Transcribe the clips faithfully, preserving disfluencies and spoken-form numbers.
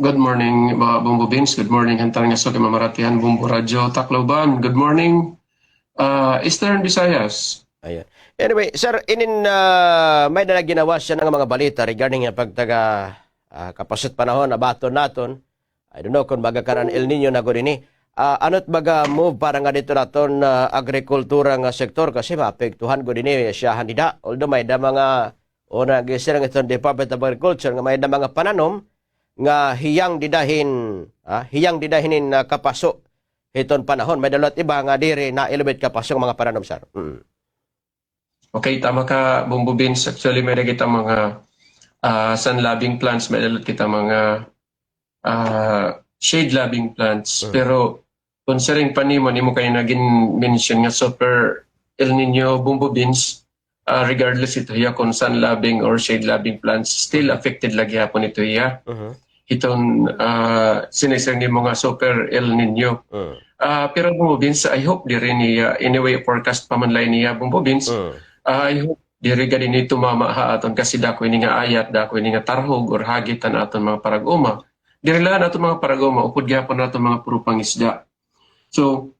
Good morning, uh, Bombo Vince. Good morning han tanan nga suki nga mamaratihan Bombo Radyo Tacloban. Good morning, uh, Eastern Visayas. Ayun. Anyway, sir, inin, ah, may-ada na gin-awas yana nga mga balita regarding nga pagtaga, ah, kapasot panahon, abaton naton. I don't know kon baga kanan El Niño na gud ini. Ah, ano it baga move para nga didto ha aton, ah, agrikultura nga sektor kasi maapektuhan gud ini siyahan dida. Although may-ada mga, o, nag-isirang iton Department of Agriculture nga may-ada mga pananom nga hiyang dida hin, ah, hiyang dida hinin, ah, kapaso hiton panahon. May-ada liwat iba nga diri na-elevate kapaso nga mga pananom, sir. Mm. Okay, tama ka, Bombo Vince. Actually, may-ada kita mga, ah, sun loving plants, may-ada liwat kita mga, ah, shade loving plants. Mm. Pero considering pa nimo, nimo kaina gin-mention nga super El Niño, Bombo Vince, ah, regardless ito hiya kon sun loving or shade loving plants, still affected la gihapon ito hiya. Mhm. Hiton, ah, sinisiring nimo nga super El Niño. Mm. Ah, pero Bombo Vince, I hope diri niya, anyway, forecast pa man la ini hiya, Bombo Vince. Mm. Ah, I hope diri gad ini tumama ha aton kasi dako ini nga ayat, dako ini nga tarhog or hagit han aton mga parag-uma. Diri la han aton mga parag-uma, upod gihapon han aton mga puro pangisda. So,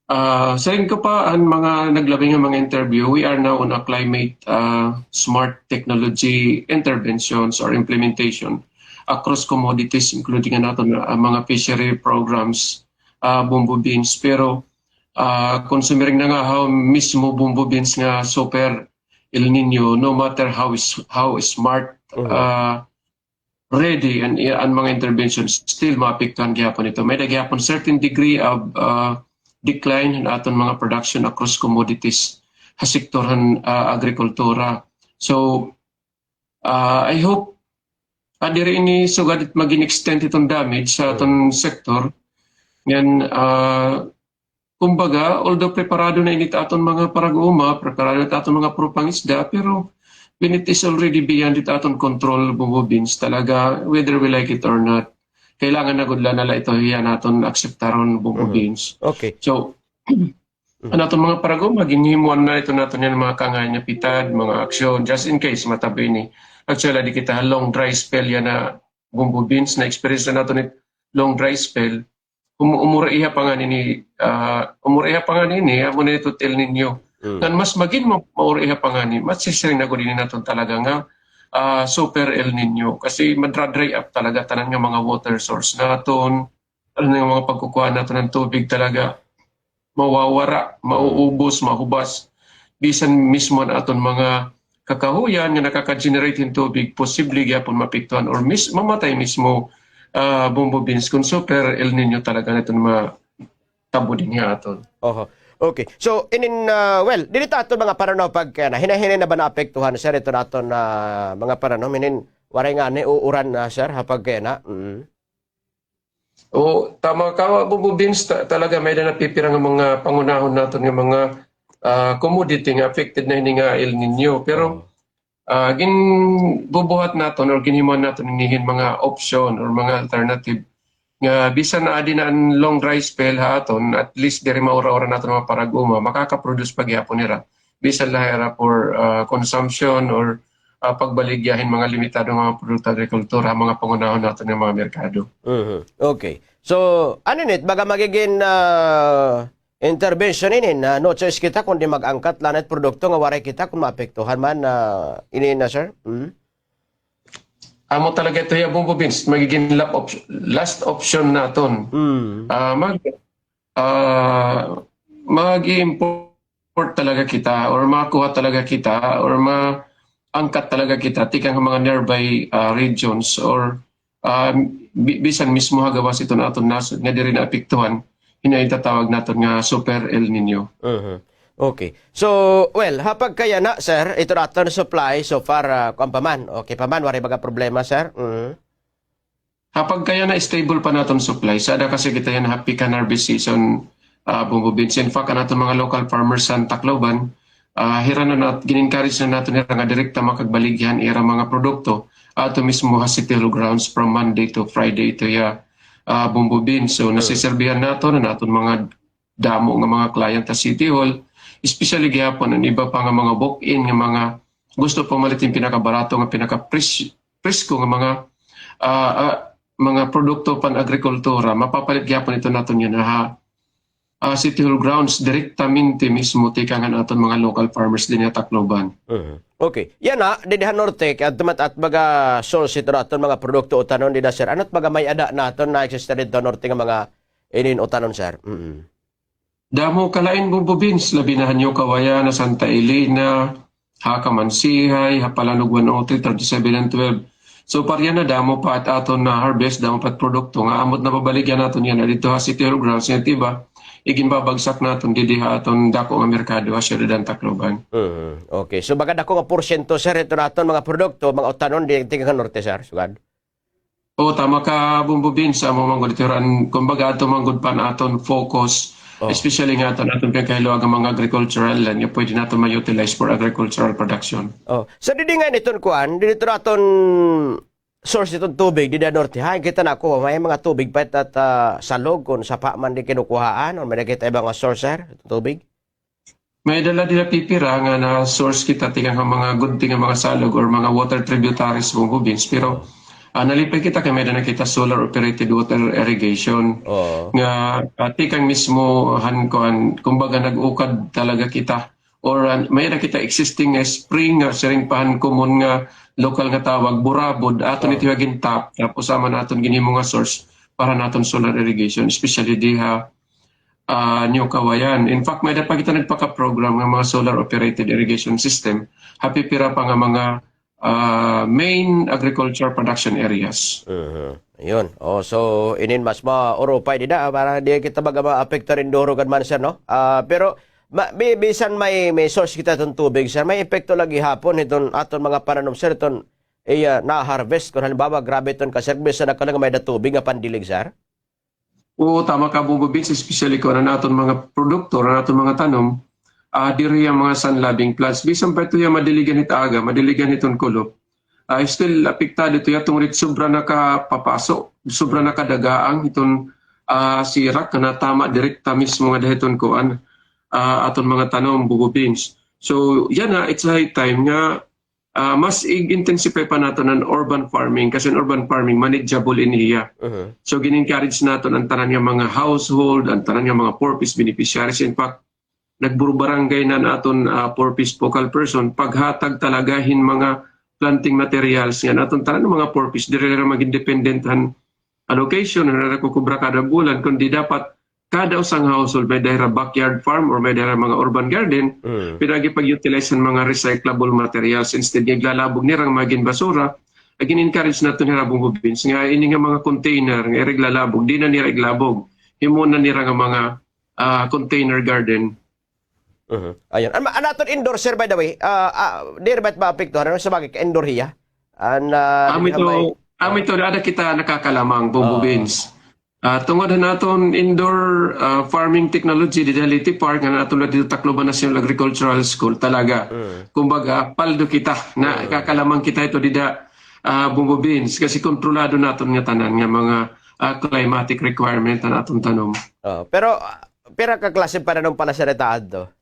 ah, siring ko pa han mga naglabi nga mga interview, we are now on a climate, ah, smart technology interventions or implementation across commodities, including an aton, ah, mga fishery programs, ah, Bombo Vince. Pero, ah, kon sumiring na nga ha mismo, Bombo Vince, nga super El Niño, no matter how is, how smart, mhm, ah, ready an, an mga interventions, still maapektuhan gihapon ito. May-ada gihapon certain degree of, ah, decline han aton mga production across commodities ha sektor han, ah, agrikultura. So, ah, I hope, ah, diri ini sugad it magin extent iton damage ha aton sektor. Ngan, ah, kumbaga, although preparado na ini it aton mga parag-uma, preparado na it aton mga puro pangisda, pero when it is already beyond it aton control, Bombo Vince, talaga, whether we like it or not, kailangan na gud la na la ito hiya naton akseptaron, Bombo Vince. Okay. So, an aton mga parag-uma, ginhimuan na ito naton yana mga kaangay nga pitad, mga aksyon, just in case, matabo ini. Actually, adi kita ha long dry spell yana, Bombo Vince, na-experience na naton it long dry spell. Um-, umura iha pa ngani ini, ah, umura iha pa ngani ini, amo na ito El Niño. Mm. Ngan mas magin ma-, maura iha pa ngani, masisiring na gud ini naton talaga nga, ah, super El Niño. Kasi madra-dry up talaga tanan nga mga water source naton, tanan nga mga pagkukuha naton han tubig talaga mawawara, mauubos, mahubas. Bisan mismo an aton mga kakahuyan nga nakaka-generate hin tubig, posible gihapon maapektuhan or mis-, mamatay mismo, ah, Bombo Vince, kon super El Niño talaga an aton matabo dinhi ha aton. Oho. Okay. So, inin, ah, well, diri ta aton mga panan-aw pagkayana, hinay-hinay na ba naapektuhan, sir, iton aton, ah, mga panan-aw, inin waray ngani uuran na, sir, ha pagkayana? Mm. O, tama ka, Bombo Vince, ta-, talaga may-ada na pipira nga mga pangunahon naton nga mga, ah, commodity nga affected na hini nga El Niño. Pero, ah, ginbubuhat naton or ginhimuan naton ini hin mga option or mga alternative nga bisan na adi na an long dry spell ha aton, at least diri maura-ura naton mga parag-uma, makaka-produce pa gihapon hira. Bisan la hira for, ah, consumption or, ah, pagbaligya hin mga limitado nga mga produkto agrikultura ha mga pangunahon naton nga mga merkado. Mhm. Okay. So, ano ini, baga magigin, ah, intervention ini, na no choice kita kundi mag-angkat la na it produkto nga waray kita kon maapektuhan man, ah, ini na, sir? Mhm. Amo talaga ito hiya, Bombo Vince, magigin lap op-, last option naton. Mm. Ah, mag-, ah, mag-i-import talaga kita or makakuha talaga kita or maangkat talaga kita tikang ha mga nearby, ah, regions or, ah, bi-, bisan mismo ha gawas iton aton nasod nga diri naapektuhan hini nga itatawag naton nga Super El Niño. Mhm. Okay. So, well, ha pagkayana, sir, iton aton supply so far, ah, kuan pa man, okay pa man, waray baga problema, sir? Mhm. Ha pagkayana, stable pa naton supply. Sa ada kasi kita yana ha peak han harvest season, ah, Bombo Vince. In fact, an aton mga local farmers han Tacloban, ah, hira na nat-, gin-encourage na naton hira nga direkta makagbaligya han ira mga produkto ato mismo ha City Hall grounds from Monday to Friday ito hiya, ah, Bombo Vince. So, nasiserbihan naton an aton mga damo nga mga client ha City Hall, especially gihapon an iba pa nga mga walk-in nga mga gusto pamalit hin pinakabarato nga pinakapres-, presko nga mga, ah, ah, mga produkto pan-agrikultura, mapapalit gihapon ito naton yana ha, ah, City Hall grounds, direktamente mismo tikang han aton mga local farmers dinhi ha Tacloban. Mhm. Okay. Yana, didi ha norte, kay adto man it mga source ito naton mga produkto utanon dida, sir. Ano it mga may-ada naton na existe didto ha norte nga mga inin utanon, sir? Mm. Damo kalain, Bombo Beans, labi na ha New Kawayan, ha Santa Elena, ha Kamansihay, ha Palanog one oh three, thirty-seven and twelve. So, pareha na damo pa it aton na-harvest, damo pa it produkto nga amo it nababaligya naton yana didto ha City Hall grounds nga it iba, iginbabagsak naton didi ha aton dako nga merkado ha siyudad han Tacloban. Mhm. Okay. So, baga dako nga porsyento, sir, ito naton mga produkto, mga utanon, di, tikang ha norte, sir, sugad? Oo, tama ka, Bombo Beans, amo man gud ito an, kumbaga, ato man gud pan aton focus, Oh. Especially nga aton, aton pinakahiluag nga mga agricultural land nga pwede naton ma-utilize for agricultural production. Oh. So, didi ngay-an iton kuan, didi iton aton source iton tubig, didi ha norte. Ha, kita nako, may mga tubig pa it, ah, Salog, kon sapa man di kinukuhaan, o may-ada kita iba nga source, sir, tubig? May-ada la dida pipira nga na-source kita tikang ha mga gudti nga mga salog or mga water tributaries, Bombo Beans. Pero, ah, nalipay kita kay may-ada na kita solar operated water irrigation. Oo. Nga, ah, tikang mismo han kuan, kumbaga nag-ukad talaga kita. Or, ah, may-ada kita existing nga spring nga siring pa han common nga lokal nga tawag, burabod. Aton ito gin-tap, tapos amo an aton ginhimo nga source para naton solar irrigation, especially diha ah, New Kawayan. In fact, may-ada pa kita nagpaka-program nga mga solar-operated irrigation system ha pipira pa nga mga, ah, main agriculture production areas. Mhm. Ayun. Oh, so, inin mas maurupay dida, ah, para di kita baga maapekto hin duro gad man, sir, no? Ah, pero, ma-, bi-, bisan may, may source kita iton tubig, sir, may epekto la gihapon iton aton mga pananom, sir, iton iya na-harvest. Kon halimbawa, grabe iton ka-, sir, bisan na ka la nga may-ada tubig nga pandilig, sir? Oo, tama ka, Bombo Beans, especially kon an aton mga produkto, an aton mga tanom, ah, diri hiya mga sun loving plants. Bisan pa ito hiya madiligan hit aga, madiligan hiton kulop. Ah, still apektado ito hiya tungod hit sobra na ka papaso, sobra na ka dagaang hiton, ah, sirak nga natama direkta mismo ngada hiton kuan, ah, aton mga tanom, Bombo Beans. So, yana, it's high time nga ah, mas i-intensify pa naton an urban farming, kasi an urban farming manageable ini hiya. Mhm. So, gin-encourage naton an tanan nga mga household, an tanan nga mga Four Ps beneficiaries. In fact, nagburubarangay na an aton, ah, Four Ps focal person, paghatag talaga hin mga planting materials nga an aton tanan nga mga Four Ps, diri la mag-independent han allocation nga nakukubra kada bulan, kundi dapat kada usa nga household may-ada hira backyard farm or may-ada hira mga urban garden, mm, pwede agi pag-utilize han mga recyclable materials instead nga iglalabog nira nga mga ginbasura. Ag-encourage naton hira, Bombo Beans, nga ini nga mga container nga ira iglalabog, di na nira iglabog. Himo na nira nga mga, ah, container garden. Mhm. Ayun. An, an aton indoor, sir, by the way, ah, ah, diri ba it maapektuhan? Ano, sa bagay, indoor hiya? An, ah, amo ito, amo ito, ada kita nakakalamang, Bombo Beans. Ah, tungod han aton indoor, ah, farming technology dida ha Leyte Park, nga aton la dida Tacloban National Agricultural School, talaga. Mm. Kumbaga, paldo kita, nakakalamang kita ito dida, ah, Bombo Beans, kasi kontrolado naton nga tanan nga mga, ah, climatic requirement han aton tanom. Oh, pero, ah, pira ka klase pananom pala, sir, ita adto?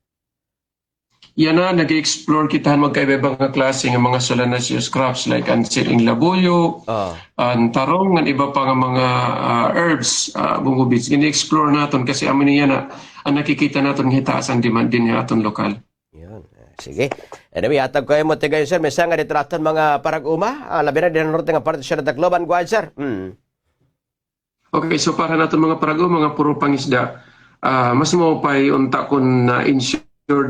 Yana, nag-explore kita han magkaiba-iba nga klase nga mga solanaceous crops like an siring labuyo, ah, an tarong, ngan iba pa nga mga, ah, herbs, ah, Bombo Beans. Gini-explore naton kasi amo ini yana an nakikita naton nga hitaas an demand dinhi ha aton lokal. Yun. Ah, sige. Anyway, hatag ko ha imo, tigayon, sir. May sangad ito naton mga parag-uma. Ah, labi na dinhi ha norte nga parte ha siyudad han Tacloban. Go ahead, sir. Mm. Okay, so para naton mga parag-uma nga puro pangisda, ah, mas maupay unta kon na-insured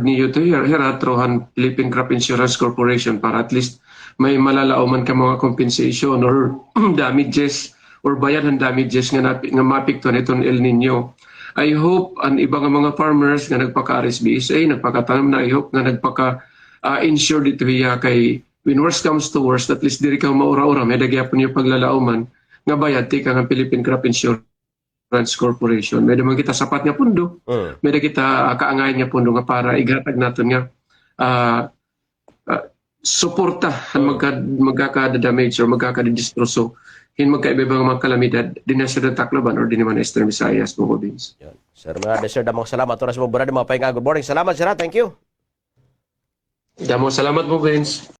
niyo ito hira, hira through han Philippine Crop Insurance Corporation para at least may malalaoman ka mga compensation or damages or bayad han damages nga nap-, nga maapektuhan hiton El Niño. I hope an iba nga mga farmers nga nagpaka-R S B S A, nagpakatanom na, I hope nga nagpaka, ah, insured ito hiya kay when worst comes to worst, at least diri ka maura-ura, may-ada gihapon niyo paglalaoman nga bayad tikang han Philippine Crop Insurance Corporation. May-ada man kita sapat nga pondo, mm, may-ada kita, ah, kaangayan nga pondo nga para ighatag naton nga, ah, ah, suporta han, mm, magka-, magkaka-damage or magkakadidistroso hin magkaiba-iba nga mga kalamidad dinhi ha siyudad han Tacloban or dinhi man ha Eastern Visayas, Bombo Beans. Yun. Sir Bernardo, sir, damo nga salamat. Oras mo, Bernardo, mga pahinga. Good morning. Salamat, sir, ha. Thank you. Damo nga salamat, Bombo Beans.